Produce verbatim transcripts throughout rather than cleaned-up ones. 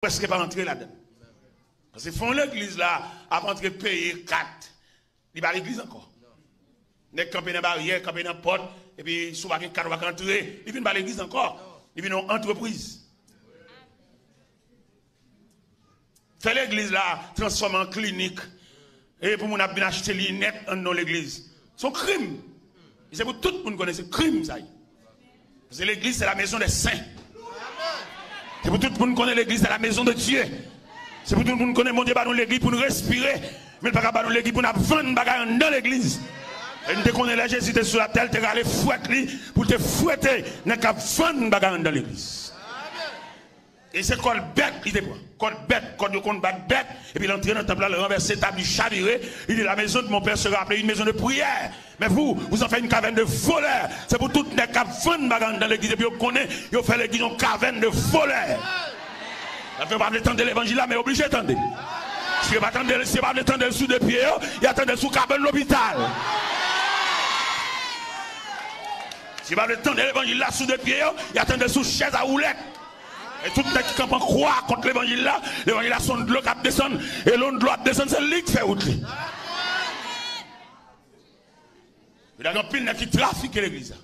prèske pa antre ladan. Paske fè yon legliz la ap antre peye kat, li pa legliz ankò. Nèg kanpe nan baryè, kanpe nan pòt, epi si w pa gen kat ou pa ka antre, li vin pa legliz ankò. Li vin yon antrepriz. Fè legliz la transfòme an klinik. E pou moun ap vin achte linèt anndan legliz. Se yon krim. E se pou tout moun konnen se krim sa ye. Paske legliz se la maison des saints. Se pou tout moun konnen legliz se la maison de Dieu. Se pou tout moun konnen Bondye ba nou legliz pou nou respire. Men l pa ka ba nou legliz pou n ap vann bagay anndan legliz. E nou te konnen lè Jezi te sou latè, l te rale fwèt li pou l te fwete nèg k ap vann bagay anndan legliz. E se kòd bèt li te pran. Kòd bèt, kòd yo konn bat bèt, epi l antre nan tanp la, l ranvèse tab, li chavire, li di, la maison de mon père sera appelée une maison de prière. Mais vous, vous en faites une caverne de voleurs. Se pou tout nèg k ap vann bagay anndan legliz, epi yo konnen yo fè legliz yon caverne de voleurs. Sa fè yo pa vle tande levanjil la, men yo oblije tande. Si yo pa tande, si yo pa vle tande l sou de pye yo, y a tande l sou kabann lopital. Si yo pa vle tande levanjil la sou de pye yo, y a tande l sou chèz a woulèt. E tout nèg ki kanpe an kwa kont levanjil la, levanjil la se yon dlo k ap desann, e lè yon dlo ap desann, se li k fè wout li. Yo gen anpil nèg ki trafike legliz la.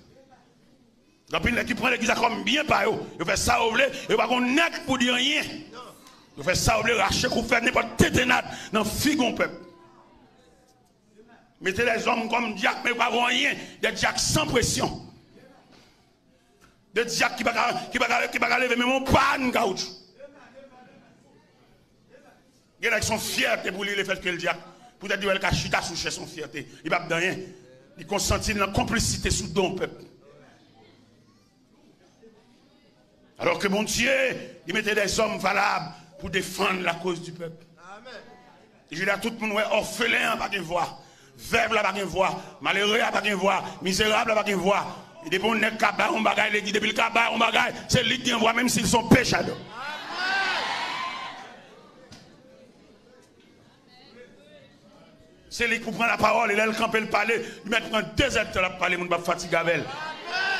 Gen anpil nèg ki pran legliz la kòm byen pa yo. Yo fè sa yo vle, yo pa gon nèg pou di anyen. Yo fè sa yo vle, rache koupe, fè nenpòt tentennad nan figi yon pèp. Mete lèzòm kòm dyak, men yo pa gon anyen, de dyak san presyon. De dyak ki pa ka, ki pa ka, ki pa ka leve menm yon pàn kawoutchou. Gen nèg se yon fyète pou li lefètke l dyak. Poutèt li wè l ka chita sou chè, se yon fyète. Li p ap di anyen. Li konsanti l nan konplisite sou do yon pèp. Alò ke Bondye, li mete dèzòm valab pou defann lakoz di pèp. Jodi a, tout moun wè òfelen an pa gen vwa, vèv la pa gen vwa, malere a pa gen vwa, mizerab la pa gen vwa. E depi yon nèg ka bay yon bagay legliz, depi l ka bay yon bagay, se li k gen vwa, menm si l se yon pechadò. Se li k pou pran lapawòl, e lè l kanpe, l pale, li mèt pran de zèdtan l ap pale, moun p ap fatige avè l.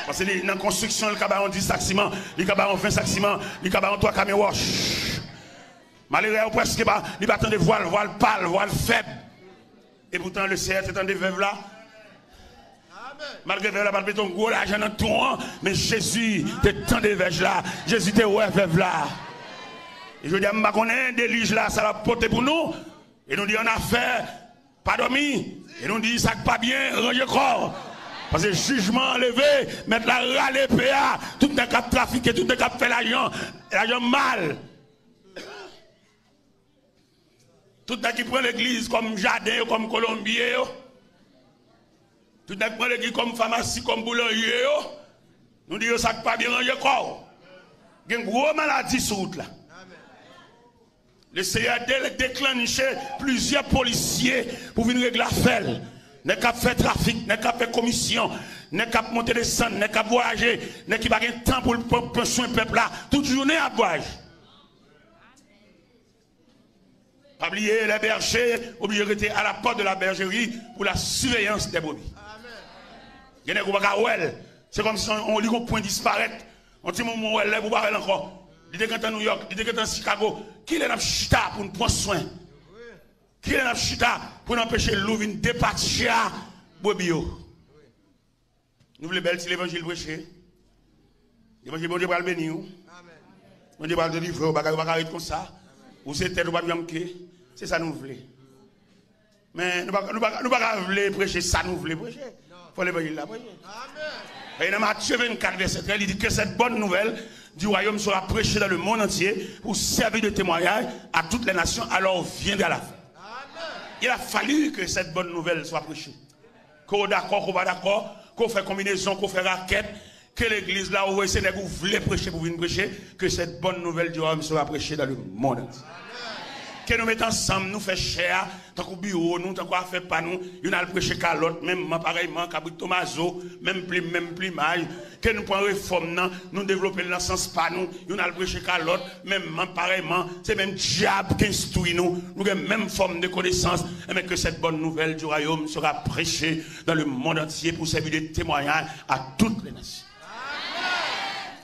Paske li nan konstriksyon, li ka bay yon dis sak siman, li ka bay yon ven sak siman, li ka bay yon twa kamyon wòch. Malere a, yo prèske pa, li pa tande vwa l, vwa l pal, vwa l fèb. Epoutan, Leseyè te tande vèv la. Malgre vèv la pa t mete yon gwo lajan nan twon an, men Jezi te tande vèv la. Jezi te wè vèv la. E jodi a, m pa konnen delij la, sa l ap pote pou nou. E nou di, annafè, pa dòmi. E nou di, sa k pa byen, ranje kò w. Paske jijman an leve, mèt la rale epe a. Tout nèg k ap trafike, tout nèg k ap fè lajan, lajan mal. Tout nèg ki pran legliz kòm jaden yo, kòm kolonbye yo. Tout nèg pran legliz kòm famasi, kòm boulanje yo. Nou di yo sa k pa byen, ranje kò w. Gen gwo maladi sou wout la. Leseyè de-, deklanche plizyè polisye pou vin regle afè l. Nèg k ap fè trafik, nèg k ap fè komisyon, nèg k ap monte desann, nèg k ap vwayaje, nèg ki pa gen tan pou l pran, pran swen pèp la. Tout jounen y ap vwayaje. Pa bliye, les bergers oblije rete à la porte de la bergerie pour la surveillance des brebis. Gen nèg ou pa ka wè l. Se kòmsi on, on, li gon pwen disparèt. On ti moman ou wè l, lè ou pa wè l ankò. Li te gentan Nouyòk, li te gentan Chikago. Kilè n ap chita pou n pran swen? Kilè n ap chita pou n anpeche lou vin depatche a brebis yo? Nou vle bèl ti levanjil preche. Levanjil Bondye pral beni w. Bondye pral delivre w. Bagay yo pa ka ret konsa. Ou se tèt, ou p ap janm ke. Se sa nou vle. Men nou pa, nou pa, nou pa ka vle preche sa nou vle preche. Fò levanjil la preche. E nan Matye vennkat, vèsè trèz, li di, que cette bonne nouvelle du royaume sera prêchée dans le monde entier pour servir de témoignage à toutes les nations, alors viendra la fin. Il a fallu que cette bonne nouvelle soit prêchée. Ke w dakò, ke w pa dakò, ke w fè konbinezon, ke w fè rakèt, ke legliz la, ou wè se nèg ou vle preche pou vin preche, que cette bonne nouvelle du royaume sera prêchée dans le monde entier. Ke nou met ansanm, nou fè chè a, tankou biwo nou, tankou afè pa nou, youn al preche kalòt, menm man parèyman, kabrit tomazo, menm plim, menm plimaj, ke nou pran refòm nan, nou devlope l nan sans pa nou, youn al preche kalòt, menm man parèyman, se menm dyab k enstwi nou, nou gen menm fòm de konesans, enben que cette bonne nouvelle du royaume sera prêchée dans le monde entier pour servir de témoignage à toutes les nations.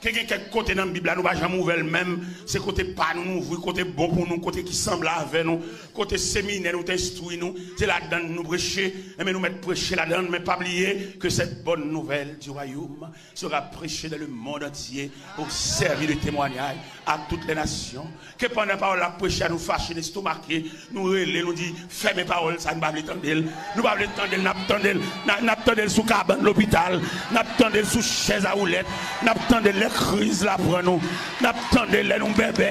Ke gen kèk kote nan Bib la, nou pa janm ouvè l menm. Se kote pa nou, nou ouvri, kote bon pou nou, kote ki sanble avè nou, kote seminè nou te enstwi nou, se ladan l nou preche. Enben, nou mèt preche ladan l, men pa bliye que cette bonne nouvelle du royaume sera prêchée dans le monde entier pour servir de témoignage à toutes les nations. Ke pandan pawòl la ap preche a, nou fache, n estomake, nou rele, nou di, fèmen pawòl sa, nou pa vle tande l. Nou pa vle tande l, n ap tande l. N a, n ap tande l sou kabann lopital, n ap tande l sou chèz a woulèt, n ap tande l lè kriz la pran nou, n ap tande l lè nou bèbè,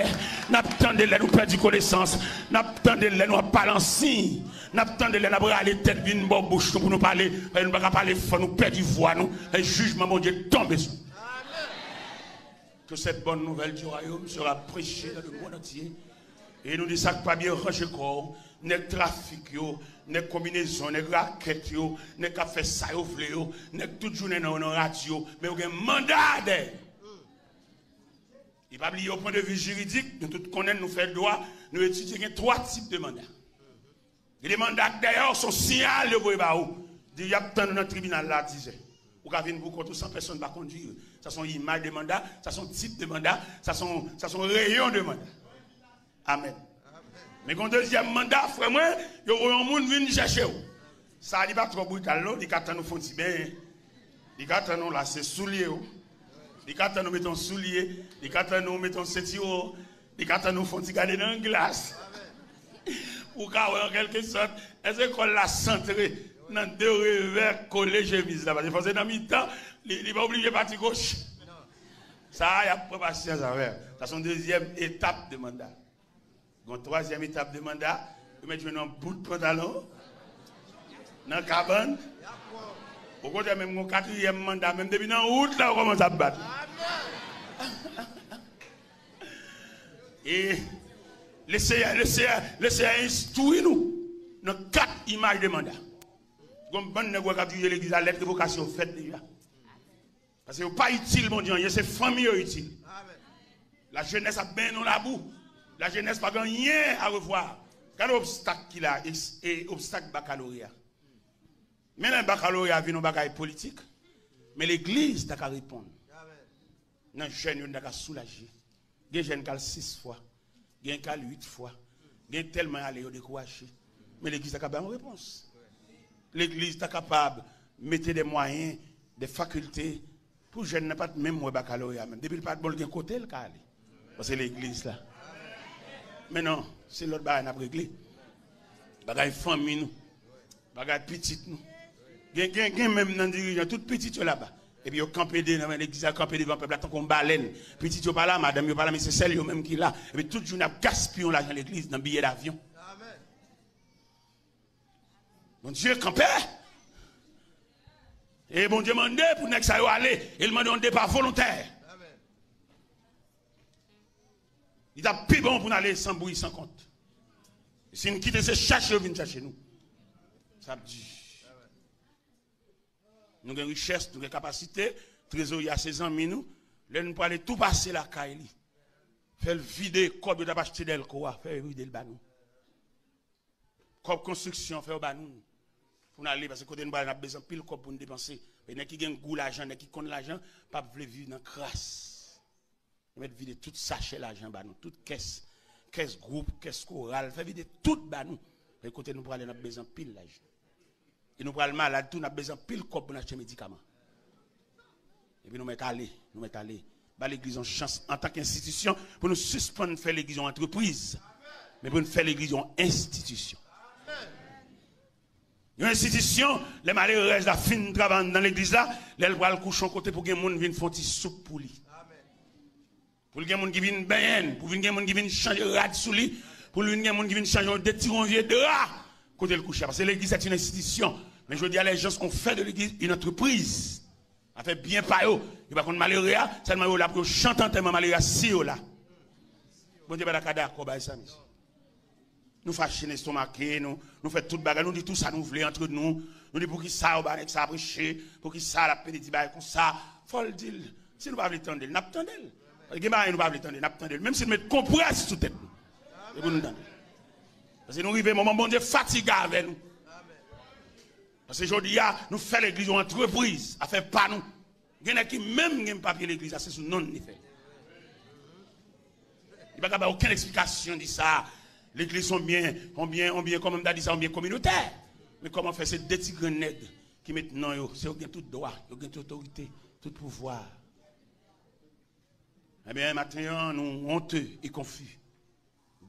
n ap tande l lè nou pèdi konesans, n ap tande l lè nou ap pale an siy, n ap tande l lè n ap rale tèt vin bò bouch nou pou nou pale, paske nou pa ka pale fò, nou pèdi vwa nou, e jijman Bondye tonbe sou nou. Que cette bonne nouvelle du royaume sera prêchée dans le monde entier. E nou di sa k pa byen ranje kò w, nèg trafik yo, nèg konbinezon, nèg rakèt yo, nèg k ap fè sa yo vle yo, nèg tout jounen nan yo nan radyo, men yo gen manda dèyè yo. E pa bliye, o pwen de vi jiridik, nou tout konnen, nou fè dwa, nou etidye, gen twa tip de manda. Gen de manda k dèyè w, se yon siyal yo voye ba ou. Di y ap tann ou nan tribinal la a dizè. Ou ka vin pou kont ou san pèsonn pa kondui w. Sa se yon imaj de manda, sa se yon tip de manda, sa se yon, sa se yon reyon de manda. Amèn. Men gen yon dezyèm manda, frè mwen, yo voye yon moun vin chèche w. Sa a, li pa twò brital non, li ka tann ou fè yon ti benyen. Li ka tann ou lase soulye w. Li ka tann ou mete yon soulye. Li ka tann ou mete yon sentiwon. Li ka tann ou fè yon ti gade nan glas. Ou ka wè an kèlke sòt, èske kò l la santre nan de revè kole chemiz la? Paske fò se nan mitan, li, li pa oblije pati goch. Sa a, y ap pran pasyans avè l. Sa se yon dezyèm etap de manda. Gen yon twazyèm etap de manda, yo mèt jwenn yon bout pantalon nan kabann. Okontrè, menm gen yon katriyèm manda, menm depi nan wout la, yo kòmanse ap bat. E Leseyè, Leseyè, Leseyè enstwi nou nan kat imaj de manda. Gen yon bann nèg wè k ap dirije legliz la, lèt revokasyon fèt deja. Paske yo pa itil Bondye anyen, se fanmi yo itil. Lajenès ap benyen nan labou. Lajenès pa gen anyen a revwa. Gade obstak ki la, e, e obstak bakaloreya. Men lè bakaloreya vin yon bagay politik, men legliz ta ka reponn. Nan jèn yo, n ta ka soulaje. Gen jèn k al sis fwa, gen k al uit fwa, gen tèlman y ale yo dekouraje. Men legliz ta ka bay yon repons. Legliz ta kapab mete de mwayen, de fakilte, pou jèn nan pa t menm wè bakaloreya menm. Depi l pa t bon, l gen kote l ka ale. Paske legliz la. Men non, se lòt bagay n ap regle. Bagay fanmi nou. Bagay pitit nou. Gen, gen, gen menm nan dirijan, tout pitit yo laba. Epi yo kanpe de nan legliz la, kanpe devan pèp la tankou yon balèn. Pitit yo pa la, madanm yo pa la, men se sèl yo menm ki la. Epi tout jounen ap gaspiye yon lajan legliz nan biyè davyon. Bondye kanpe. E Bondye mande pou nèg sa yo ale. E l mande yon depa volontè. Li t ap pi bon pou n ale san bri, san kont. E si n kite se chache yo vin chache nou, sa ap di. Nou gen richès, nou gen kapasite, trezorye a se zanmi nou. Lè nou prale tou pase lakay li. Fè l vide kòb yo t ap achte dèlko a, fè l vide l ba nou. Kòb konstriksyon, fè yo ba nou. Pou n ale, paske kote nou prale, n ap bezwen anpil kòb pou n depanse. E nèg ki gen gou lajan, nèg ki konn lajan, p ap vle viv nan kras. Yo mèt vide tout sachè lajan ba nou, tout kès, kès gwoup, kès koral, fè vide tout ba nou. Paske kote nou prale, n ap bezwen anpil lajan. E nou pral malad tou, n ap bezwen anpil kòb pou n achte medikaman. Epi nou mèt ale, nou mèt ale. Ba legliz yon chans antanke enstitisyon pou nou sispann fè legliz yon antrepriz, men pou n fè legliz yon enstitisyon. Yon enstitisyon, lè malerèz la fin travay anndan legliz la, lè l pral kouche yon kote pou gen moun vin fè yon ti soup pou li. Pou l gen moun ki vin benyen l, pou vin gen moun ki vin chanje rad sou li, pou l vin gen moun ki vin chanje yon, detire yon vye dra kote l kouche a. Paske legliz se yon enstitisyon. Men jodi a, les gens ont fait de l'église une entreprise. Afè byen pa yo. Yo pa konn malere a, sèlman yo la pou yo chante antèman malere a si yo la. Bondye pa ta ka dakò bay sa, mesye. Nou fache, n estomake, nou, nou fè tout bagay, nou di tout sa nou vle antre nou. Nou di poukisa yo ba nèg sa preche, poukisa l ap pede di bagay konsa. Fò l di l. Si nou pa vle tande l, n ap tande l. Gen bagay nou pa vle tande, n ap tande l. Menm si nou met konprès sou tèt nou. E pou nou tande l. Paske nou rive moman Bondye fatige avè nou. Paske jodi a, nou fè legliz yon antrepriz, afè pa nou. Gen nèg ki menm gen papye legliz la, se sou non l li fè. Li pa ka bay okenn eksplikasyon di sa. Legliz se yon byen, yon byen, yon byen, kòman m ta di sa, yon byen kominotè. Men kòman fè se de ti grenn nèg ki met non yo, se yo gen tout dwa, yo gen tout otorite, tout pouvwa. Ebyen, maten an, nou onte e konfi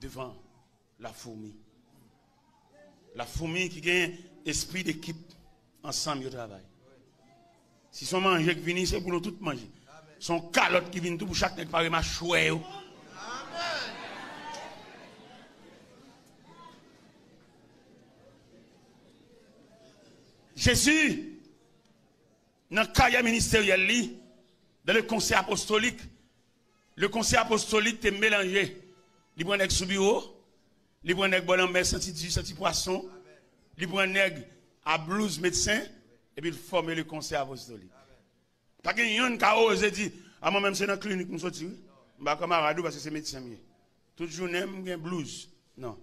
devan la foumi. La foumi ki gen espri dekip, ansanm yo travay. Si se yon manje k vini, se pou nou tout manje. Se yon kalòt ki vin tou pou chak nèg pare machwè yo. Jezi, nan karyè ministeryèl li, dans le conseil apostolique, le conseil apostolique te melanje. Li pran nèg sou biwo, li pran nèg bò lanmè, santi di, santi pwason, li pran nèg a blouz medsen, epi l fòme le conseil apostolique. Pa gen yonn ka oze di, a mwen menm se nan klinik m soti wi. M pa kanmarad ou paske se medsen m ye. Tout jounen m gen blouz. Non.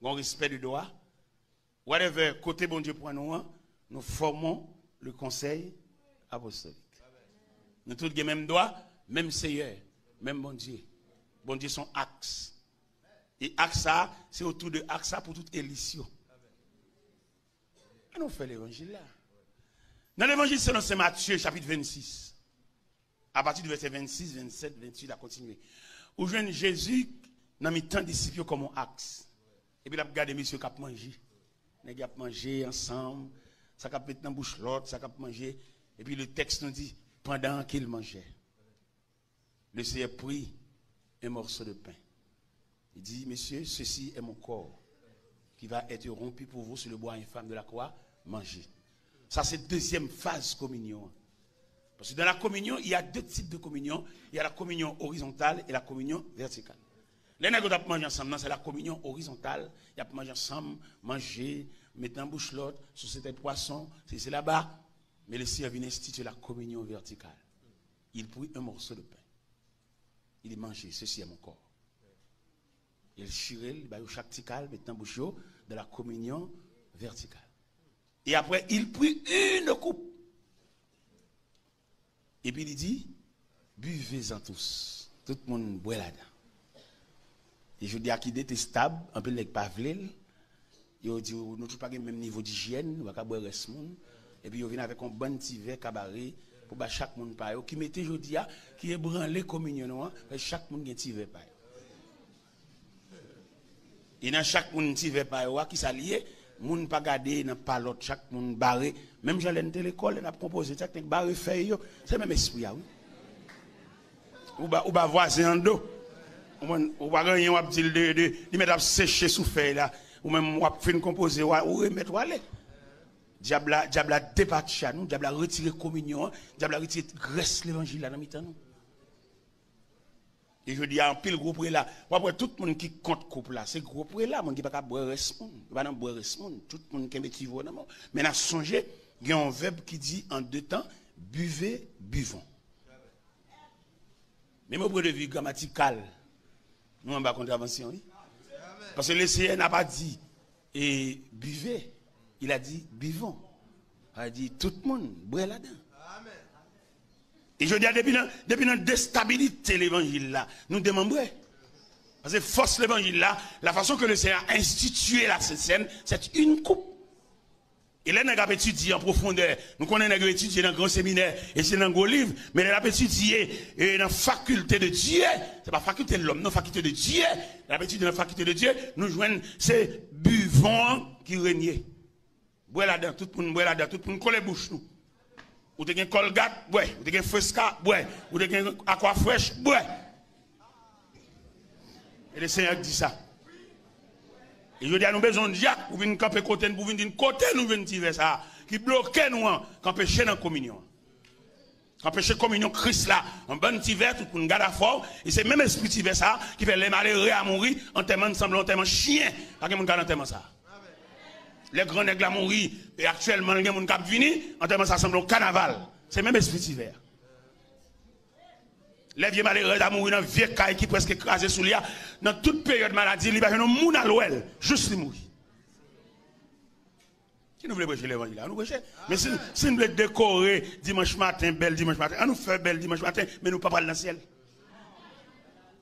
Gon respè de dwa. Whatever, kote Bondye pran nou an, nous formons le conseil apostolique. Nou tout gen menm dwa, menm Seyè, menm Bondye. Bondye se yon aks. E aks sa, se otou de aks sa pou tout elis yo. Ann nou fè levanjil la. Nan levanjil selon Sen Matye, chapit vennsis, apati de vèsè vennsis, vennsèt, vennwit, a kontinye. Ou jwenn Jezi nan mitan disip yo kòm yon aks. Epi l ap gade mesye k ap manje. Nèg y ap manje ansanm, sa k ap met nan bouch lòt, sa k ap manje. Epi le tèks nou di, pandan ke l manje, le Seyè pri un morceau de pain. Il dit, messieurs, ceci est mon corps qui va être rompu pour vous sur le bois infâme de la croix, mangez. Sa se dezyèm faz kominyon an. Parce que dans la communion, il y a deux types de communion. Il y a la communion horizontale et la communion verticale. Lè nèg yo t ap manje ansanm nan, se la communion horizontale. Y ap manje ansanm, manje, met nan bouch lòt, sou se tèt pwason, se se laba. Men le Seyè vin enstitye la communion verticale. Il prit un morceau de pain. Il dit, mangez, ceci est mon corps. E l chire l, li ba yo chak ti kal, met nan bouch yo, dans la communion verticale. Et après, il prit une coupe. Epi li di, buvez-en tous. Tout moun bwè ladan. E jodi a ki detestab, anpil nèg pa vle l. Yo di w, nou tout pa gen menm nivo dijyèn, nou pa ka bwè rès moun. Epi yo vin avèk yon bann ti vè kabare pou ba chak moun pa yo, ki mete jodi a, ki ebranle kominyon nou an, paske chak moun gen ti vè pa yo. E nan chak moun ti vè pa yo a, kisa l ye? Moun pa gade nan pa lòt, chak moun bare. Menm jan lè n te lekòl, lè n ap konpoze, chak nèg bare fèy yo, se menm espri a, wi. Ou ba, ou ba vwazen an do. Ou konprann? Ou pa gen anyen w ap di l de, de, li mèt ap seche sou fèy la. Ou menm w ap fin konpoze, w a, ou remèt w ale. Dyab la, dyab la depatcha nou, dyab la retire kominyon an, dyab la retire grès levanjil la nan mitan nou. E jodi a, anpil gwo prela, w ap wè tout moun ki kont koup la, se gwo prela, moun ki pa ka bwè rès moun. Yo pa nan bwè rès moun, tout moun kenbe ti vo nan men w. Men n a sonje, gen yon vèb ki di an de tan, buvez, buvons. Menm o pwen de vi gramatikal, nou anba kontravansyon, wi. Paske le Seyè n'a pas dit, e, buvez, il a dit, buvons. Sa vle di, tout moun, bwè ladan. E jodi a, depi nan, depi nan destabilite levanjil la, nou demanbre. Paske fòs levanjil la, la façon que le Seigneur a institué la Sainte Seine, c'est une coupe. E lè nèg ap etidye an pwofondè, nou konnen nèg yo etidye nan gran seminè, etidye nan gwo liv, men lè l ap etidye, e, nan fakilte de Dye, se pa fakilte lòm, non, fakilte de Dye, lè l ap etidye nan fakilte de Dye, nou jwenn se buvons an ki renye. Bwè ladan, tout moun bwè ladan, tout moun kole bouch nou. Ou te gen Colgate, bwè. Ou te gen Fresca, bwè. Ou te gen Aquafresh, bwè. E le Senyè di sa. E jodi a nou bezwen yon dyak pou vin kanpe kote n, pou vin di n kote nou jwenn ti vè sa a, ki bloke nou an, k anpeche n nan kominyon an. K anpeche kominyon Kris la, yon bann ti vè, tout moun gad afè w, e se menm espri ti vè sa a ki fè lè malere a mouri, antèman l sanble antèman chen, pa gen moun k al antèman sa a. Lè gran nèg la mouri, e aktyèlman l gen moun k ap vini, antèman sa sanble yon kanaval. Se menm espri ti vè a. Lè vye malerèz la mouri nan vye kay ki prèske kraze sou li a, nan tout peryòd maladi, li pa jwenn yon moun al wè l, jis li mouri. Si nou vle preche levanjil la, nou preche. Men si, si nou vle dekore dimanch maten, bèl dimanch maten, an nou fè bèl dimanch maten, men nou pa pral nan syèl.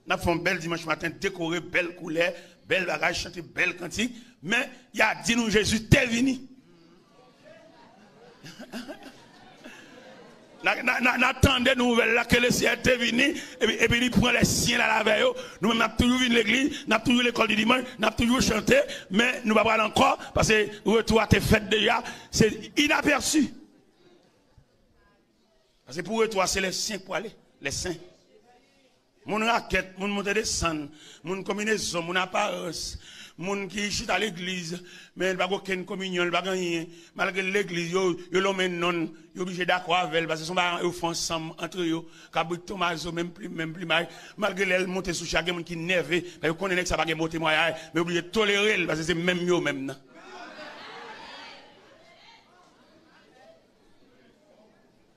N ap fè yon bèl dimanch maten, dekore, bèl koulè, bèl bagay, chante bèl kantik, men y a di nou Jezi te vini. N a, n a, n a, n a tande nouvèl la ke Lesenyè te vini, epi, epi li pran lè syen l al avè yo. Nou menm, n ap toujou vin legliz, n ap toujou lekòl di dimanch, n ap toujou chante, men nou pa pral ankò, paske retou a te fèt deja, se inapèsi. Paske pou retou a, se lè syen k pwale, lè sen. Moun rakèt, moun monte desann, moun konbinezon, moun aparans, moun ki chita legliz, men li pa gen okenn kominyon, li pa gen anyen. Malgre l legliz, yo, yo lonmen non l, yo oblije dakò avè l, paske se yon bagay yo fè ansanm antre yo. Kabrit Tomazo, menm plim, menm plimay. Malgre lè l monte sou chè a, gen moun ki nève, paske yo konnen nèg sa pa gen bon temwayaj, men yo oblije tolere l, paske se menm yo menm nan.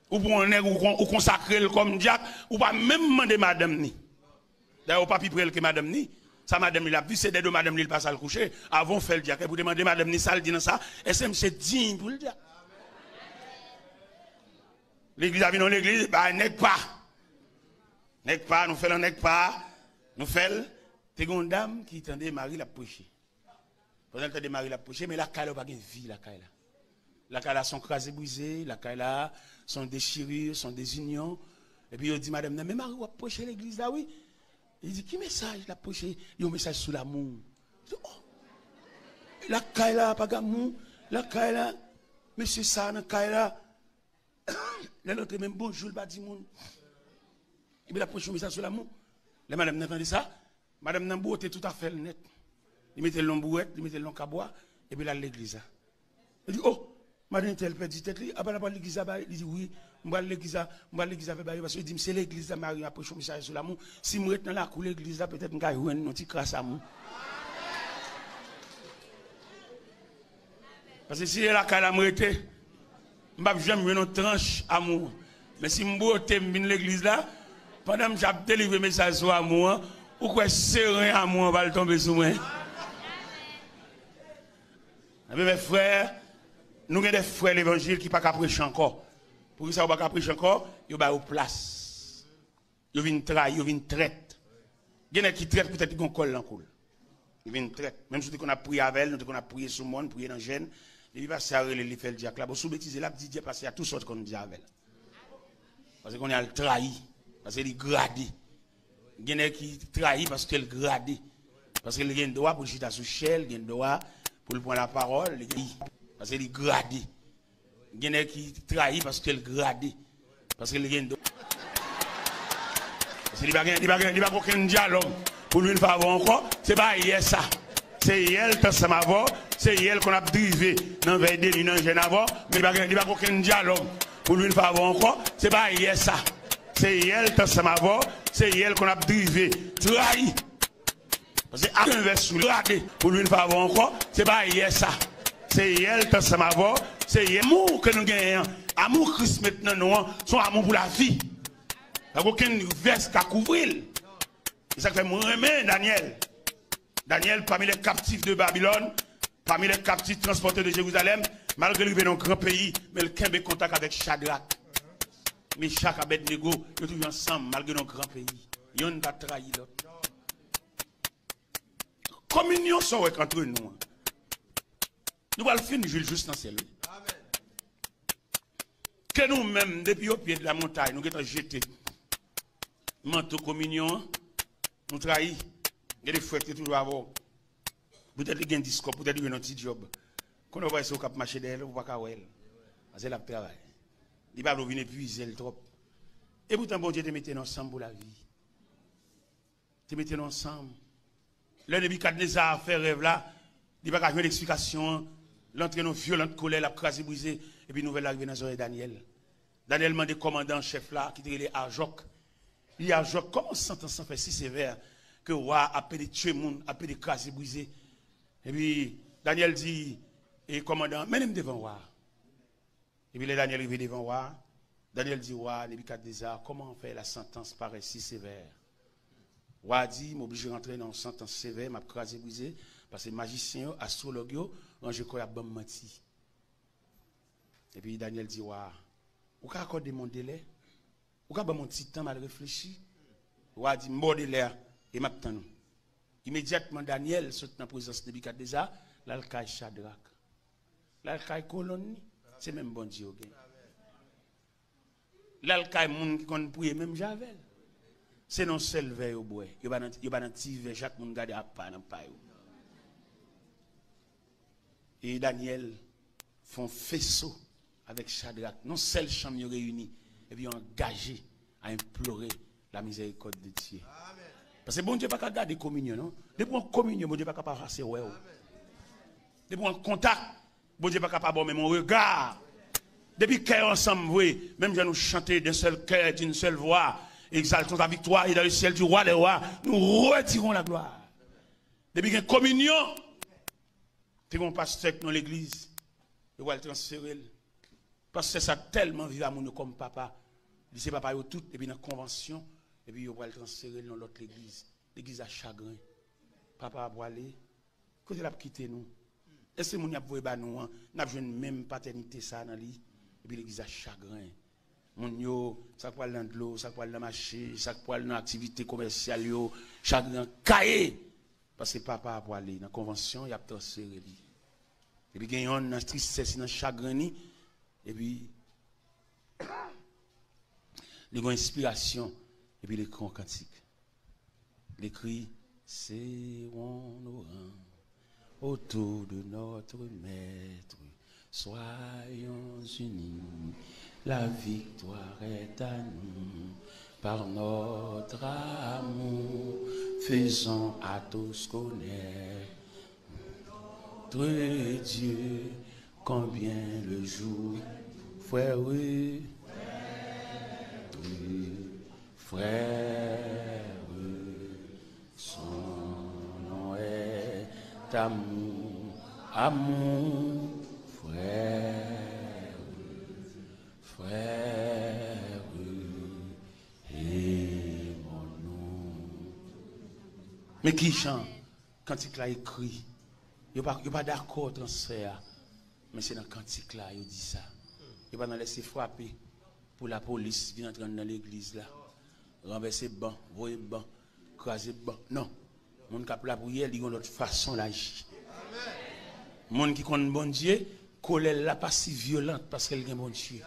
Ou pran yon nèg, ou kon-, ou konsakre l kòm dyak, ou pa menm mande madanm ni. Dayè, ou pa pi pre l ke madanm ni. Sa madanm li l ap viv, se dèdo madanm li l pase al kouche. Avan w fè l dyak, epi w te mande madanm ni sa l di nan sa, èske misye diy pou l dyak? Legliz la vin yon legliz, bay nèg pa. Nèg pa, nou fè l an nèg pa, nou fè l. Te gen yon dam ki tande mari l ap preche. Pandan l tande mari l ap preche, men lakay la, yo pa gen vi lakay la. Lakay la se yon kraze brize, lakay la se yon dechirure, se yon dezinyon. Epi yo di madanm nan, men mari w ap preche legliz la, wi. Li di, ki mesaj l ap preche? Li di, yon mesaj sou lamou. Li di, oh! Lakay la pa gen amou, lakay la, mesye sa nan kay la. Lè l antre, menm bonjou l pa di moun. Epi l ap preche yon mesaj sou lamou. Lè madanm nan tande sa, madanm nan bwote tout afè l nèt. Li mete l nan bouwèt, li mete l nan kabwa, epi l al legliz la. Li di, oh, madan entèl pèdi tèt li, apa l ap al legliz la, bay? Li di, wi, m pral legliz la, m pral legliz la fè bagay, paske yo di m se legliz la mari m ap preche yon mesaj sou lamou. Si m ret nan lakou legliz la, petèt m ka jwenn yon ti kras amou. Paske si se lakay la m rete, m p ap janm jwenn yon tranch amou. Men si m bwote, m vin legliz la, pandan m j ap delivre mesaj sou amou an, ou kwè seren amou an pral tonbe sou mwen? Ebyen, mes frères, nou gen de frè levanjil ki pa ka preche ankò. Poukisa yo pa ka preche ankò? Yo ba yo plas. Yo vin trayi, yo vin trèt. Gen nèg ki trèt poutèt li gen kòl nan kou l. Li vin trèt. Menm si w te konn ap priye avè l, nou te konn ap priye sou mòn, priye nan jèn. Depi pastè a rele l, li fè l dyak la. Bon, si w betize, l ap di dye pastè a tou sa w te konn di avè l. Paske kounye a l trayi. Paske li grade. Gen nèg ki trayi paske l grade. Paske l gen dwa pou l chita sou chè, l gen dwa pou l pran lapawòl, li gen, paske li grade. Gen nèg ki trayi paske l grade. Paske li gen do. Paske li pa gen, li pa gen, li pa gen okenn dyalòg pou l vin fè avè w ankò. Se pa yè sa. Se yè l t ansanm avè w. Se yè l konn ap drive nan vèy de nwi nan jèn avè w. Men li pa gen, li pa gen okenn dyalòg pou l vin fè avè w ankò. Se pa yè sa. Se yè l t ansanm avè w. Se yè l konn ap drive. Trayi. Paske ak envès sou li, rate pou l vin fè avè w ankò, se pa yè sa. Se yè l t ansanm avè w, se yè amou ke nou genyen an. Amou Kris met nan nou an, se yon amou pou lavi. Pa gen okenn vès ka kouvri l. E sa k fè mwen renmen Danyèl. Danyèl, parmi les captifs de Babylone, parmi les captifs transportés de Jérusalem, malgre l rive nan yon gran peyi, men l kenbe kontak avèk Chadrak, Mechak, Abèdnego, yo toujou ansanm, malgre nan yon gran peyi. Yonn pa trayi lòt. Kominyon sa w wè k antre nou an, nou pral fin jwi l jis nan syèl, wi. Ke nou menm, depi o pye de la montay, nou gentan jete manto kominyon an, nou trayi. Gen de frè ki te toujou avè w. Poutèt li gen dis kòb, poutèt li jwenn yon ti djòb. Kounye a w wè se ou k ap mache dèyè l, ou pa ka wè l. Paske l ap travay. Li pa vle w vin epuize l twòp. Epoutan, Bondye te mete nou ansanm pou lavi. Te mete nou ansanm. Lè Nebikadneza fè rèv la, li pa ka jwenn eksplikasyon an. L antre nan yon vyolant kolè, l ap kraze brize, epi nouvèl la rive nan zòrèy Danyèl. Danyèl mande kòmandan an chèf la, ki te rele Ajòk. Li di Ajòk, kòman santans lan fè si sevè ke wa a ap pede tchwe moun, ap pede kraze brize? Epi Danyèl di, e kòmandan an, mennen m devan wa a. Epi lè Danyèl rive devan wa a, Danyèl di wa a, Nebikadneza, kòman fè la santans parèt si sevè? Wa a di, m oblije rantre nan yon santans sevè, m ap kraze brize, paske majisyen yo, astwològ yo, ranje kò y ap ban m manti. Epi Danyèl di wa a, ou ka akòde m yon delè? Ou ka ban m yon ti tan m al reflechi? Wa a di, m ba w delè a, e m ap tann ou. Imedyatman, Danyèl sot nan prezans Nebikadneza, l al kay Chadrak. L al kay kolonn li. Se menm Bondye yo gen. L al kay moun ki konn priye menm jan avè l. Se nan sèl vè yo bwè. Yo pa nan, yo pa nan ti vè, chak moun gade apa nan pa yo. E Danyèl fè yon feso avèk Chadrak. Nan sèl chanm yo reyini. Epi yo angaje a enplore la mizèrikòd de Dye. Paske Bondye pa ka gade kominyon, non. Depi w an kominyon, Bondye pa ka pa pase wè w. Depi w an kontak, Bondye pa ka pa ba w menm yon rega. Depi kè yo ansanm vre, menm jan nou chante d'un seul cœur, d'une seule voix, exaltons ta victoire, et dans le ciel du roi des rois, nous retirons la gloire. Depi gen kominyon, te gen yon pastè k nan legliz, yo pral transfere l. Pastè sa tèlman viv a moun yo kòm papa, li se papa yo tout, epi nan konvansyon, epi yo pral transfere l nan lòt legliz. Legliz la chagren. Papa a pwale, kote l ap kite nou? Èske moun y ap voye ba nou an, n ap jwenn menm patènite sa a nan li? Epi legliz la chagren. Moun yo, sa k pral nan dlo, sa k pral nan mache, sa k pral nan aktivite komèsyal yo, chagren an kaye. Paske papa a pwale nan konvansyon, y ap transfere li. Epi gen yonn nan tristès li, nan chagren li, epi li gen yon enspirasyon, epi li ekri yon kantik. Li ekri, serrons nos reins autour de notre Maître, soyons unis, la victoire est à nous, par notre amour, faisons à tous connaître notre Dieu, combien le jour, frère, frère, son nom est amour, amour, frère, frère, aimons-nous. Men ki jan kantik la ekri? Yo pa, yo pa dakò transfè a, men se nan kantik la yo di sa. Yo pa nan lèse frape pou lapolis vin antre anndan legliz la, ranvèse ban, voye ban, kraze ban. Non. Moun k ap lapriyè, li gen yon lòt fason l aji. Moun ki konn Bondye, kolè l la pa si vyolan paske l gen Bondye.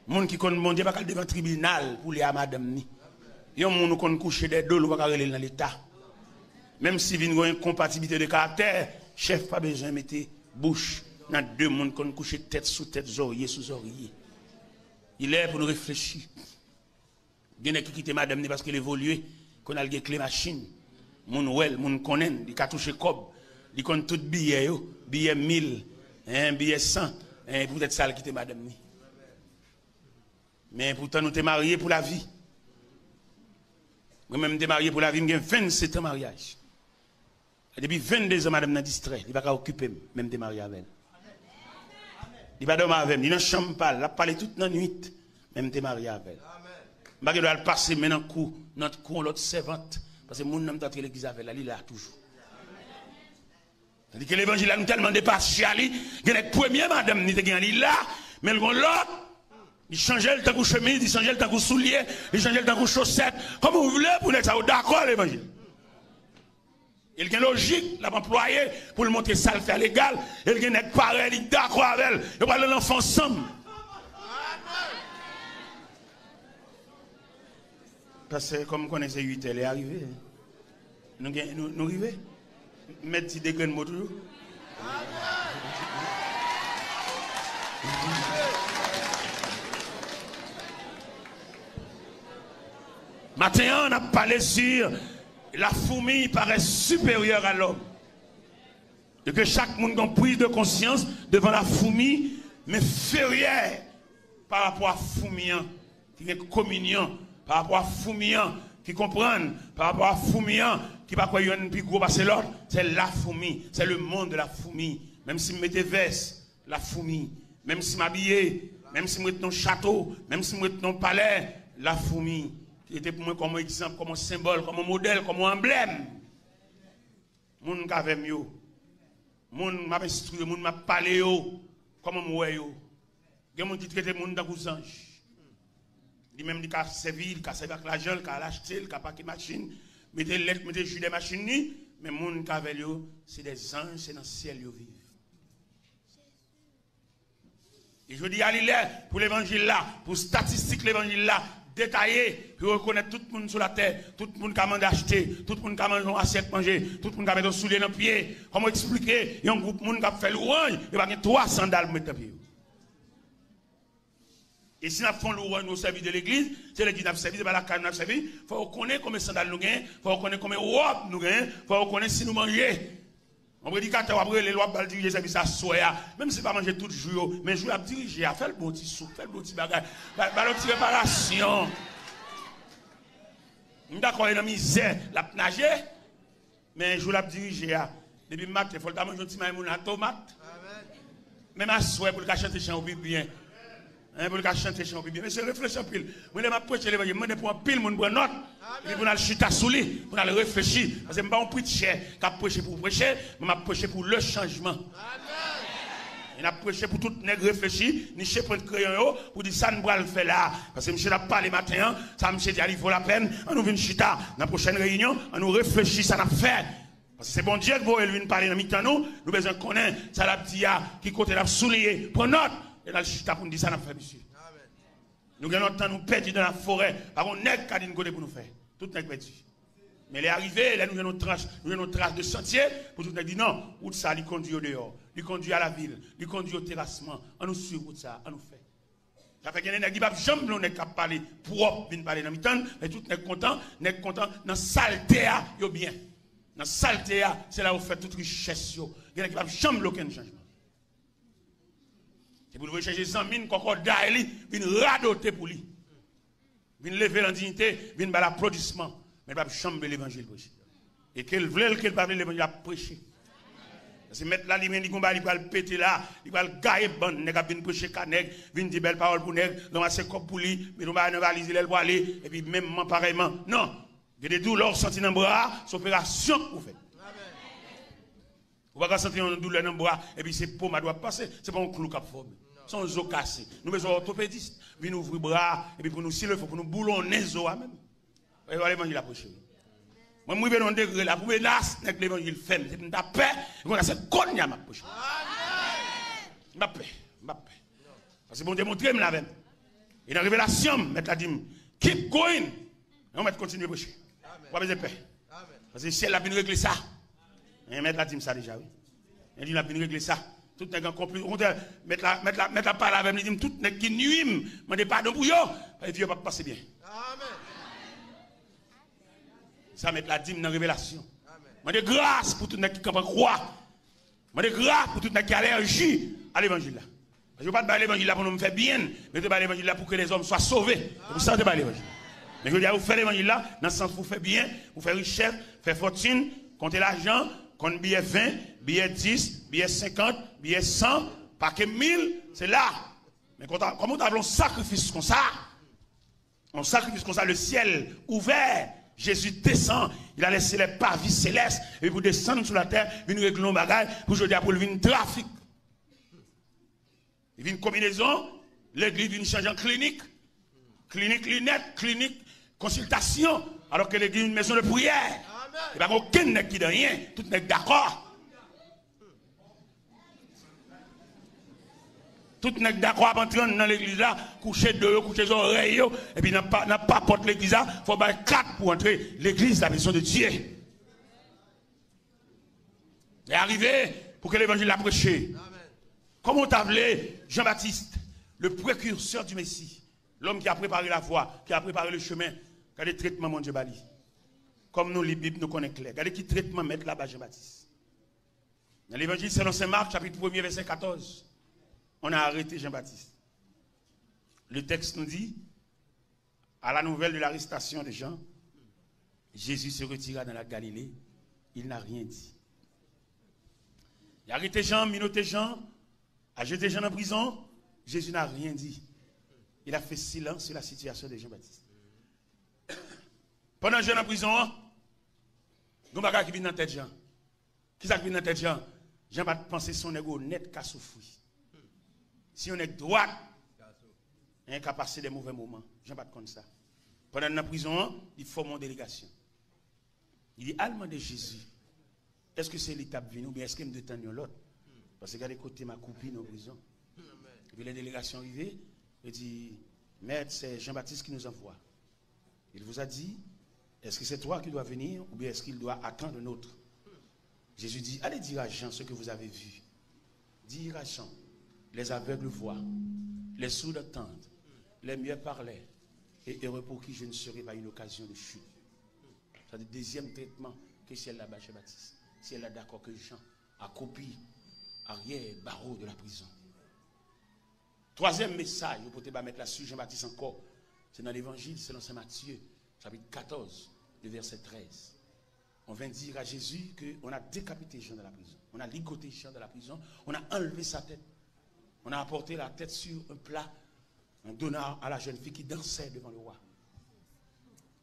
Moun ki konn Bondye pa ka al devan tribinal pou li a madanm ni. Yon moun ou konn kouche dèyè do l, ou pa ka rele l nan leta. Menm si vin gen yon enkonpatiblite de karaktè, chèf pa bezwen mete bouch nan de moun konn kouche tèt sou tèt, zòrye sou zòrye. Li lè pou nou reflechi. Gen nèg ki kite madanm ni paske l evolye, konn al gen kle machin. Moun wè l, moun konnen l, li ka touche kòb, li konn tout biyè yo, biyè mil, en, biyè san, en, poutèt sa l kite madanm ni. Men poutan nou te marye pou lavi. Mwen menm m te marye pou lavi, m gen vennsetan maryaj. Depi venndezan madanm nan distrè, li pa ka okipe m, men m te marye avè l. Li pa dòmi avè m, li nan chanm pa l, l ap pale tout nan nwit, men m te marye avè l. M pa gen dwa al pase men nan kou, nan kou yon lòt sèvant, paske moun nan m t antre legliz avè l la, li la toujou. Tandike levanjil la, nou tèlman depase a li, gen nèg premye madanm ni te gen an, li la, men l gon lòt, li chanje l tankou chemiz, li chanje l tankou soulye, li chanje l tankou chosèt. Kòman w vle pou nèg sa yo dakò levanjil? E l gen lojik l ap anplwaye pou l montre sa l fè a legal, e l gen nèg parèy li k dakò avè l. Yo pral nan lanfè ansanm. Pastè, kòm m konnen se uitè, lè a rive. Nou gen, nou, nou rive? M mèt di de grenn mo toujou. Maten an, n ap pale sur la fourmi paraît supérieure à l'homme. E ke chak moun gen priz de konsyans devan la fourmi, men enferyè pa rapò a foumi an, ki gen kominyon, pa rapò a foumi an, ki konprann, pa rapò a foumi an, ki pa kwè yonn pi gwo pase lòt, se la fourmi, c'est le monde de la fourmi. Menm si m mete vès, la fourmi. Menm si m abiye, menm si m ret nan yon chato, menm si m ret nan yon palè, la fourmi. Li rete pou mwen kòm yon egzanp, kòm yon senbòl, kòm yon modèl, kòm yon anblèm. Moun k avè m yo, moun m ap enstwi yo, moun m ap pale yo, kòman m wè yo? Gen moun ki trete moun tankou zanj. Li menm li ka sèvi, li ka sèvi ak lajan, li ka al achte, li ka pake machin, mete lèt, mete ji dèyè machin li, men moun k avè l yo, se de zanj, se nan syèl yo viv. E jodi a, li lè pou levanjil la, pou statistik levanjil la detaye, pou yo rekonèt tout moun sou latè, tout moun ka mande achte, tout moun ka manje yon asyèt manje, tout moun ka mete yon soulye nan pye. Kòman w eksplike yon gwoup moun k ap fè lwanj, yo pa gen twa sandal pou met nan pye yo? E si n ap fè yon lwanj, nou sèvi de legliz, se legliz n ap sèvi, se pa lakay nou n ap sèvi, fò yo konnen konbyen sandal nou genyen, fò yo konnen konbyen wòb nou genyen, fò yo konnen si nou manje. Yon predikatè w ap rele l, w ap ba l dirije sèvis aswè a. Menm si l pa manje tout jou yo, men jou l ap dirije a, fè l bon ti soup, fè l bon ti bagay. Ba, ba l yon ti reparasyon. M dakò, e nan mizè l ap naje, men jou l ap dirije a, depi maten, fò l ta manje yon ti may moun a tomat. Menm aswè pou l ka chante chan yo pi byen. Hein, pou l ka chante chan yo pi byen. Mesye, reflechi anpil. Mwen, lè m ap preche levanjil, m mande pou anpil moun pran nòt. Epi pou n al chita sou li, pou n al reflechi. Paske m pa yon preacher k ap preche pou preche, men m ap preche pou le changement. E n ap preche pou tout nèg reflechi, niche pwent kreyon yo, pou di sa n pral fè la. Paske misye t ap pale maten an, sa misye di a li vo lapèn, ann nou vin chita nan pwochèn reyinyon, ann nou reflechi sa n ap fè. Paske se Bondye k voye l vin pale nan mitan nou, nou bezwen konnen sa l ap di a, ki kote l ap souliye, pran nòt, e n al chita pou n di sa n ap fè, mesye. Nou gen lontan nou pèdi nan laforè, pa gon nèg ka di n kote pou nou fè. Tout nèg pèdi. Men lè arive, lè nou jwenn yon tras, nou jwenn yon tras de santye, pou tout nèg di non, wout sa li kondui yo deyò, li kondui a lavil, li kondui yo terasman, ann nou swiv wout sa, ann nou fè. Sa fè gen de nèg, li p ap janm vle yon nèg k ap pale pwòp vin pale nan mitan l, men tout nèg kontan, nèg kontan, nan salte a, yo byen. Nan salte a, se la yo fè tout richès yo. Gen nèg ki p ap janm vle okenn chanjman. Se pou l voye chèche zanmi n, kòkòday li, vin radote pou li. Vin leve l an diyite, vin ba l aplodisman. Men l p ap janm vle levanjil preche. E ke l vle l, ke l pa vle, levanjil ap preche. Paske mèt la, li menm, li gon bagay, li pral pete la, li pral gaye bann nèg ap vin preche ka nèg, vin di bèl pawòl pou nèg, ranmase kòb pou li, mete yon bagay nan valiz li, lè l pwale, epi menmman, parèyman. Non! Gen de doulè w santi nan bra a, se operasyon pou w fè. Ou pa ka santi yon doulè nan bra, epi se pomad w ap pase, se pa yon klou k ap fòme. Se yon zo kase. Nou bezwen òtopedis, vin ouvri bra a, epi pou nou, si le fo, pou nou boulonnen zo a menm. E pa levanjil la preche. Mwen, m rive nan yon degre la, pou menas nèg levanjil fè m, se pou m ta pè, e konn sa se kounye a m ap preche. M p ap pè, m p ap pè. Paske Bondye montre m l avè m. E nan revelasyon m, mèt la di m, keep going. Non, mèt kontinye preche. Ou pa bezwen pè. Paske syèl la vin regle sa. E mèt la di m sa deja, wi. Li di l ap vin regle sa. Tout nèg an konpli. Okontrè, mèt la, mèt la, mèt la pale avè m, li di m, tout nèg ki nui m, mande padon pou yo. Epi yo p ap pase byen. Sa mèt la di m nan revelasyon. Mande gras pou tout nèg ki kanpe an kwa. Mande gras pou tout nèg ki alèji a levanjil la. Paske yo pa t bay levanjil la pou nou fè byen, men yo te bay levanjil la pou ke lèzòm swa sove. Se pou sa yo te bay levanjil. Men jodi a, yo fè levanjil la nan sans pou fè byen, pou fè richès, fè fòtin, konte lajan, konn biyè ven, biyè dis, biyè senkant, biyè san, pake mil, se la. Men kòman w ta vle yon sakrifis konsa? Yon sakrifis konsa, le ciel ouvert, Jésus descend, il a laissé les parvis célestes, epi pou desann sou latè, vin regle yon bagay, pou jodi a, pou l vin trafik. Li vin konbinezon, legliz vin chanje an klinik. Klinik linèt, klinik konsiltasyon, alòske legliz yon mezon de priyè. E pa gen okenn nèg ki di anyen, tout nèg dakò. Tout nèg dakò ap antre nan legliz la, kouche do yo, kouche zòrèy yo, epi nan pa, nan papòt legliz la, fò w bay kat pou antre. Legliz, la maison de Dieu. Lè a rive pou ke levanjil la preche. Kòman w ta vle Jean-Baptiste, le précurseur du Messie, l'homme qui a préparé la voie, qui a préparé le chemin, gade tretman Bondye ba li. Kòm nou li Bib, nou konnen klè. Gade ki tretman mèt la ba Jean-Baptiste. Dans l'Évangile selon saint Marc, chapitre premier, verset quatorze, on a arrêté Jean-Baptiste. Le texte nous dit, à la nouvelle de l'arrestation de Jean, Jésus se retira dans la Galilée, il n'a rien dit. Yo arete Jan, minote Jan, a jete Jan nan prizon, Jésus n'a rien dit. Il a fait silence sur la situation de Jean-Baptiste. Pandan Jan nan prizon an, gen yon bagay ki vin nan tèt Jan. Kisa k vin nan tèt Jan? Jan pa t panse se yon nèg onèt k ap soufri. Se yon nèg dwat, Jan ka pase de move moman. Jan pa t konn sa. Pandan l nan prizon an, li fòme yon delegasyon. Li di, al mande Jezi, èske se li k t ap vini oubyen èske m dwe tann yon lòt? Paske gade kote m akoupi nan prizon. Epi lè delegasyon rive, yo di, Maître, c'est Jean-Baptiste qui nous envoie. Il vous a dit, est-ce que c'est toi qui dois venir ou bien est-ce qu'il doit attendre un autre? Jésus dit, allez dire à Jean ce que vous avez vu. Dire à Jean, les aveugles voient, les sourds entendent, les muets parlent, et heureux pour qui je ne serai pas une occasion de chute. Sa se dezyèm tretman ke syèl la bay Jean Baptiste. Syèl la dakò ke Jan akoupi aryè bawo de la prizon. Twazyèm mesaj yo pote ba mèt la sou Jan Baptiste ankò, se nan Levanjil selon Sen Matye, chapitre quatorze, le verset treize. On vint dire à Jésus que on a décapité Jean dans la prison. On a ligoté Jean dans la prison. On a enlevé sa tête. On a apporté la tête sur un plat. On donna à la jeune fille qui dansait devant le roi.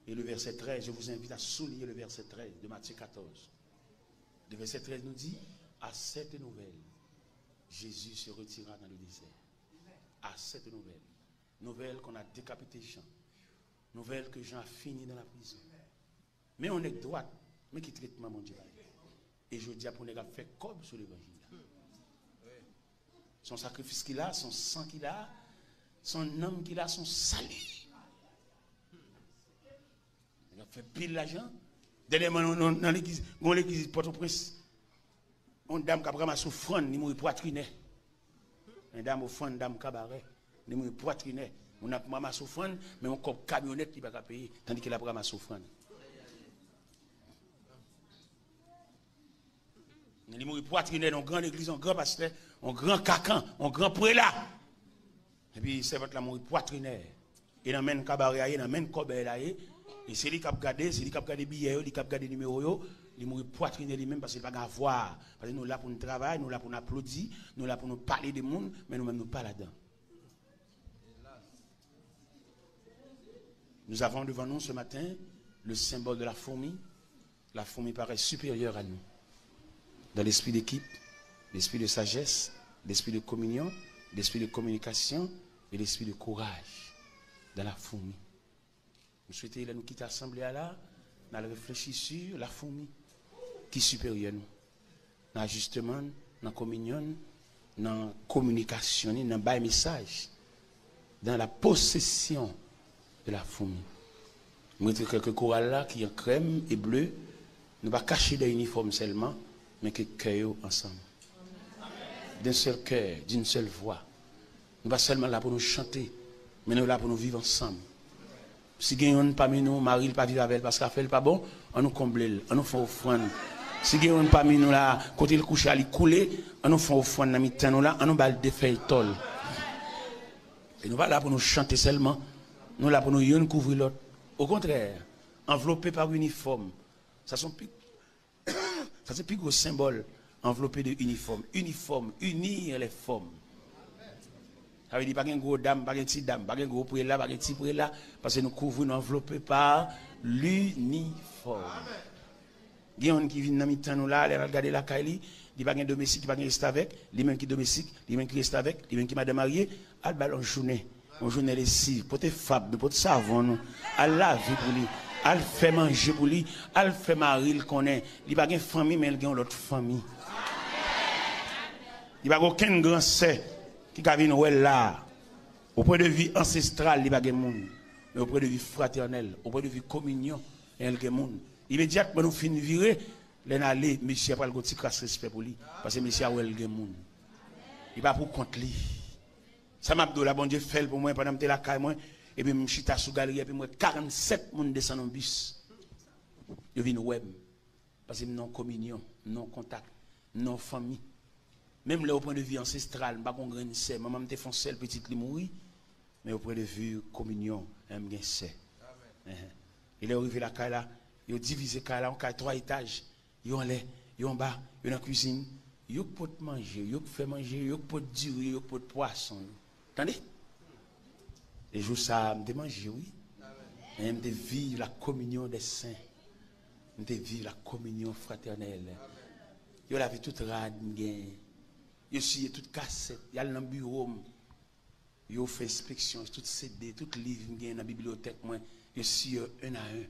Et le verset treize, je vous invite à souligner le verset treize de Matthieu quatorze. Le verset treize nous dit, à cette nouvelle, Jésus se retira dans le désert. À cette nouvelle. Nouvelle qu'on a décapité Jean. Nouvelle que Jean a fini dans la prison. Men yon nèg dwat, men ki tretman Bondye ba li. E jodi a pou nèg ap fè kòb sou levanjil la. Se yon sakrifis ki la, se yon san ki la, se yon nanm ki la, se yon sali. Nèg ap fè pil lajan. Dènyèman, nan, nan, nan legliz, gon legliz Pòtoprens, yon dam k ap ranmase ofrann, li mouri pwatrinè. Yon dam ofrann, dam kabarè. Li mouri pwatrinè. Moun ap ranmase ofrann, men yon kòb kamyonèt li pa ka peye, tandike l ap ranmase ofrann. Li mouri pwatrinè nan yon gran legliz, yon gran pastè, yon gran kakan, yon gran prela. Epi sèvant la mouri pwatrinè. E nan men kabarè a ye, nan men kòbèy la ye. E se li k ap gade, se li k ap gade biyè yo, li k ap gade nimewo yo. Li mouri pwatrinè li menm paske li pa gen avwa. Paske nou la pou n travay, nou la pou n aplodi, nou la pou nou pale de moun, men nou menm nou pa ladan. Nous avons devant nous ce matin le symbole de la fourmi. La fourmi paraît supérieure à nous. Dans l'esprit d'équipe, l'esprit de sagesse, l'esprit de communion, l'esprit de communication et l'esprit de courage dans la fourmi. M swete lè nou kite asanble a la, n al reflechi sou lafoumi ki siperyè nou. Nan ajisteman n, nan kominyon n, nan kominikasyon ni, nan bay mesaj, dans la possession de la fourmi. M rete kè ke koral la ki an krèm e ble, nou pa kache dèyè inifòm sèlman, men ke kè yo ansanm. D'un seul cœur, d'une seule voix. Nou pa sèlman la pou nou chante, men nou la pou nou viv ansanm. Si gen yonn pami nou, mari l pa viv avè l paske afè l pa bon, an nou konble l, an nou fè ofrann. Si gen yonn pami nou la, kote l kouche a li koule, an nou fè ofrann nan mitan nou la, an nou ba l de fèy tòl. E nou pa la pou nou chante sèlman, nou la pou nou yonn kouvri lòt. Okontrè, anvlope pa inifòm. Sa se yon pi Sa se pi gwo senbòl anvlope de inifòm. Inifòm, unir les formes. Sa vle di pa gen gwo dam, pa gen ti dam, pa gen gwo prela, pa gen ti prela, paske nou kouvri, nou anvlope pa linifòm. Gen youn ki vin nan mitan nou la, lè n al gade lakay li, li pa gen domestik, li pa gen restavèk, li menm ki domestik, li menm ki restavèk, li menm ki madanm marye, al ba l yon jounen. Yon jounen lesiv, pote fab nou, pote savon nou, al lave pou li, al fè manje pou li, al fè mari l konnen li pa gen fanmi, men l gen yon lòt fanmi. Li pa gen okenn gran sè ki ka vin wè l la. Au point de vue ancestral, li pa gen moun. Men au point de vue fraternel, au point de vue kominyon, men l gen moun. Imedyatman nou fin vire, lè n ale, mesye a pral gen yon ti kras respè pou li, paske mesye a wè l gen moun. Li pa pou kont li. Sa m ap di w la, Bondye fè l pou mwen pandan m te lakay mwen, epi m chita sou galri, epi m wè karannsèt moun desann yon bis. Yo vin wè m. Paske m nan yon kominyon, m nan yon kontak, m nan yon fanmi. Menm lè au point de vue ancestral, m pa gen yon grenn sè, manman m te fè yon sèl pitit, li mouri, men au point de vue kominyon, m gen sè. Enhen. E lè yo rive lakay la, yo divize kay la, yon kay twa etaj, yo anlè, yo anba, yo nan kwizin. Yo k pot manje, yo k fè manje, yo k pot diri, yo k pot pwason yo. Tande? E jou sa a, m te manje, wi. Men m te viv la communion des saints. M te viv la communion fraternelle. Yo lave tout rad m gen. Yo siye tout kasèt. Y al nan biwo m. Yo fè enspeksyon, tout C D, tout liv m gen nan bibliyotèk mwen, yo siyè en a en.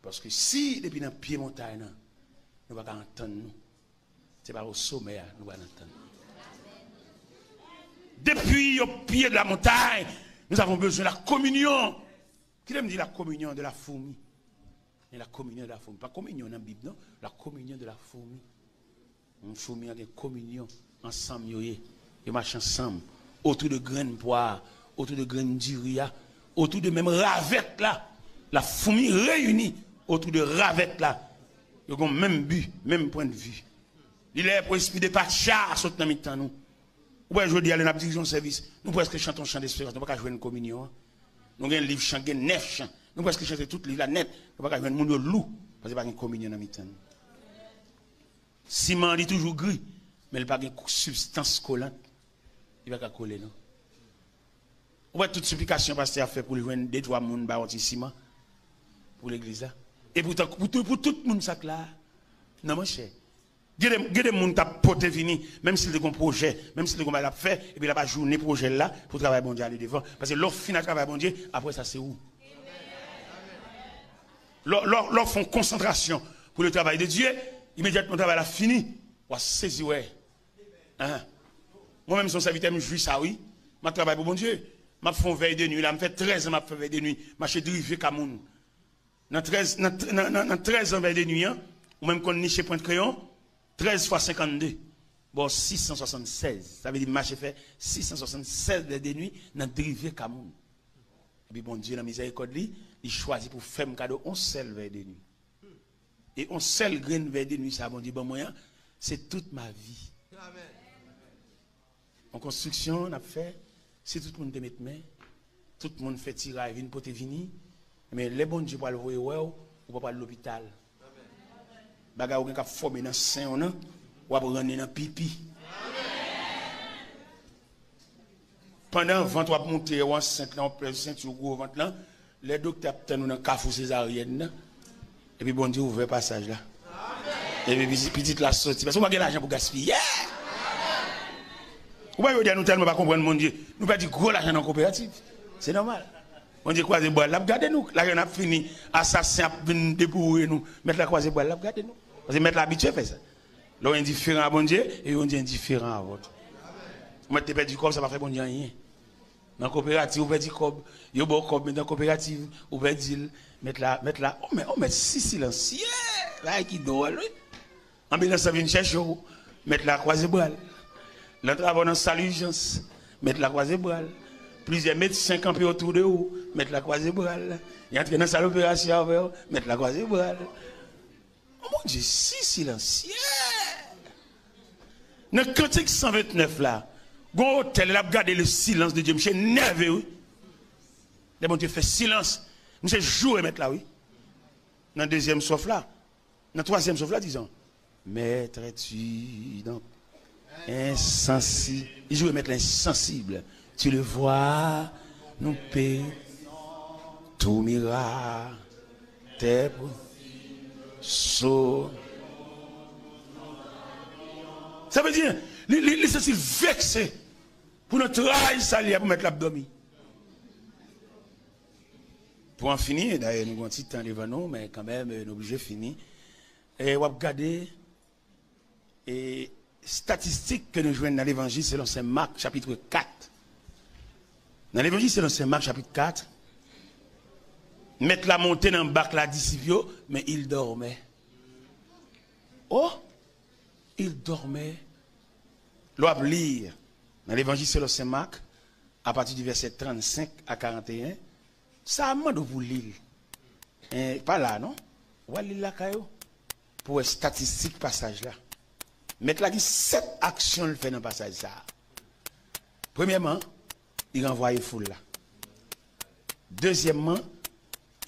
Paske si depi nan pye montay nan, nou pa ka antann nou, se pa o somè a nou pral antann nou. Depuis au pied de la montagne, nous avons besoin de la communion. Kite m di la communion de la fourmi. Men la communion de la fourmi. Pa kominyon nan Bib, non. La communion de la fourmi. Moun foumi an gen kominyon. Ansanm yo ye. Yo mache ansanm. Otou de grenn pwa a, otou de grenn diri a, otou de menm ravèt la. La fourmi reyini otou de ravèt la. Yo gen menm bi, menm pwennvi. Li lè pou espri de patcha sot nan mitan nou. Ou wè jodi a lè n ap dirije yon sèvis, nou prèske chante yon chan desperans, nou pa ka jwenn kominyon an. Nou gen liv chan, gen nèf chan. Nou prèske chante tout liv la nèt. Nou pa ka jwenn, moun yo lou, paske pa gen kominyon nan mitan nou. Siman an li toujou gri, men li pa gen kou-, sibstans kolant. Li pa ka kole non. Ou wè tout siplikasyon pastè a fè pou l jwenn de twa moun ba yon ti siman pou legliz la. E poutan, pou tout, pou tout moun sa k la, non monchè. Gen de, gen de moun t ap pote vini, menm si l te gen pwojè, menm si l te gen bagay l ap fè, epi l ap ajounen pwojè l la pou travay Bondye ale devan. Paske lè w fin ak travay Bondye, apre sa se ou. Lè, lè, lè w fè yon konsantrasyon pou le travay de Dye, imedyatman travay la fini, w a sezi wè. Hein? Mwen menm se yon sèvitè, m jwi sa wi. M ap travay pou Bondye. M ap fè yon vèy de nwi la, m fè trèz an m ap fè vèy de nwi. M achte drive ka moun. Nan trèz, nan, nan, nan, nan trèz an vèy de nwi an, ou menm konn niche pwent kreyon, trèz fwa senkannde, ba w sis san swasannsèz. Sa vle di m mache fè sis san swasannsèz vèy de nwi nan drive ka moun. Epi Bondye nan mizèrikòd li, li chwazi pou fè m kado on sèl vèy de nwi. E on sèl grenn vèy de nwi sa Bondye ban mwen an, se tout ma vi. Yon konstriksyon n ap fè, si tout moun te met men, tout moun fè tiray vin pote vini, men lè Bondye pral voye wè w, ou pa pral lopital. Bagay ou gen k ap fòme nan sen w nan, w ap rannen nan pipi. Pandan vant w ap moute, w ansent lan, w pèse senti w gwo vant lan, lè doktè ap tann ou nan kafou sezaryèn nan, epi Bondye ouvè pasaj la. Epi pitit, pitit la soti. Paske ou pa gen lajan pou gaspiye. Ou pa jodi a nou tèlman pa konprann Bondye. Nou pèdi gwo lajan nan koperativ. Se nòmal. Bondye kwaze bra l, l ap gade nou. Lajan n ap fini, asasen ap vin depoure nou. Mèt la kwaze bra l, l ap gade nou. Paske mèt la abitye fè sa. Lè w endiferan a Bondye, e Bondye endiferan a vòt. Ou mèt te pèdi kòb, sa pa fè Bondye anyen. Nan koperativ, ou pèdi kòb, yo ba w kòb, men nan koperativ, ou pèdi l. Mèt la, mèt la, o mèt, o mèt si silansye, bagay ki dwòl, wi. Anbilans lan vin chèche w, mèt la kwaze bra l. L antrave w nan sal ijans, mèt la kwaze bra l. Plizyè medsen kanpe otou de ou, mèt la kwaze bra l. Y antre nan sal operasyon avè w, mèt la kwaze bra l. Yon Bondye si silansye. Nan Kantik san ventnèf la, gon otè l ap gade le silence de Dieu. Misye nève, wi. Lè Bondye fè silans, misye joure mèt la, wi. Nan dezyèm sòf la, nan twazyèm sòf la, dizon, Maître, tu donc insensible. Li joure mèt la insensible. Tu le vois, nous péchons, tout miracle t'est possible. So, sa vle di, li, li, li santi l vekse pou nan tray sa li a pou mèt la ap dòmi. Pou an fini, dayè nou gon ti tan devan nou, men kanmenm, nou oblije fini. E w ap gade, e, statistik ke nou jwenn nan Levanjil selon Sen Mak, chapit kat. Nan Levanjil selon Sen Mak, chapit kat, mèt la monte nan bak la, disip yo, men il dormait. Oh, il dormait. Lè w ap li nan Levanjil selon Sen Mak, apati di vèsè trannsenk a karanteyen, sa a mande w pou li l. En, pa la, non. W al li l lakay ou pou w wè estatistik pasaj la. Mèt la gen sèt aksyon l fè nan pasaj sa a. Premyèman, li ranvwaye foul la. Dezyèmman,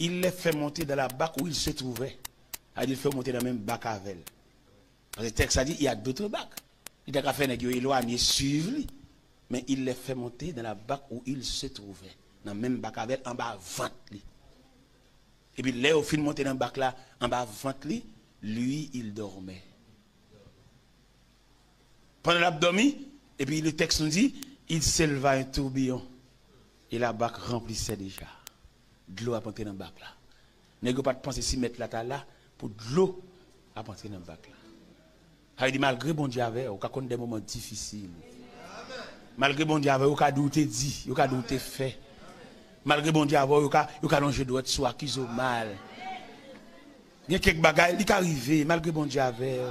il les fait monter dans la barque où ils se trouvaient. Sa vle di l fè yo monte nan menm bak avè l. Paske tèks la di, il y a d'autres barques. Li ta ka fè nèg yo elwanye, swiv li. Men il les fait monter dans la barque où ils se trouvaient. Nan menm bak avè l, anba vant li. Epi lè yo fin monte nan bak la, anba vant li, lui, il dormait. Pandan l ap dòmi, epi le tèks nou di, Il s'éleva un tourbillon, et la barque remplissait déjà. Dlo ap antre nan bak la. Nèg yo pa t panse si mèt la ta la pou dlo ap antre nan bak la. Sa vle di, malgre Bondye avè w, ou ka konn de moman difisil. Malgre Bondye avè w, yo ka di w te di, yo ka di w te fè. Malgre Bondye avè w, yo ka, yo ka lonje dwèt sou w, akize w mal. Gen kèk bagay, li ka rive, malgre Bondye avè w.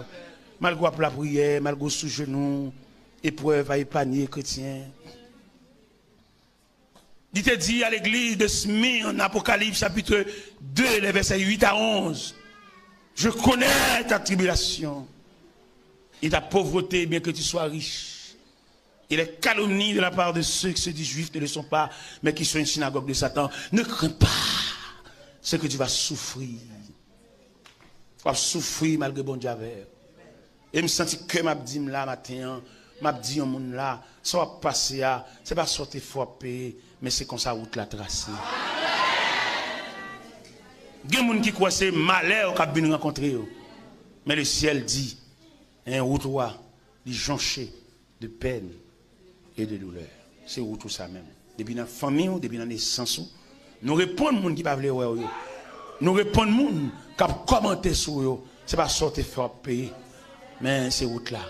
Malgre w ap lapriyè, malgre w sou jenou, eprèv a epanye kretyen. Li te di a legliz de Smyrne, Apocalypse chapitre deux, les versets huit à onze, Je connais ta tribulation et ta pauvreté, bien que tu sois riche, et les calomnies de la part de ceux qui se disent juifs ne le sont pas, mais qui sont une synagogue de Satan. Ne crains pas ce que tu vas souffrir. W ap soufri malgre Bondye avè w. E m santi kè m ap di m la maten an, m ap di yon moun la, sa w ap pase a, se pa sa w te fè w ap peye, men se konsa wout la trase. Gen moun ki kwè se malè k ap vin rankontre yo. Men le syèl di, en wout ou a, li jonche de pèn e de doulè. Se wout ou sa menm. Depi nan fanmi w, depi nan nesans ou, nou reponn moun ki pa vle wè w yo. Nou reponn moun k ap kòmante sou w yo. Se pa sa w te fè w ap peye. Men se wout la.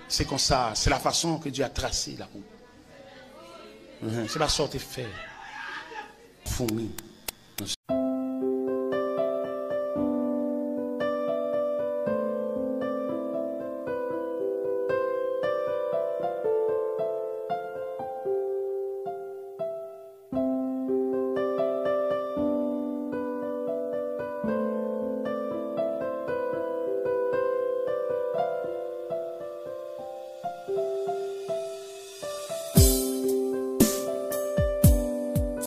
Se konsa, c'est la façon que Dieu a tracé la route. Mhm. Se pa sa w te fè. Foumi.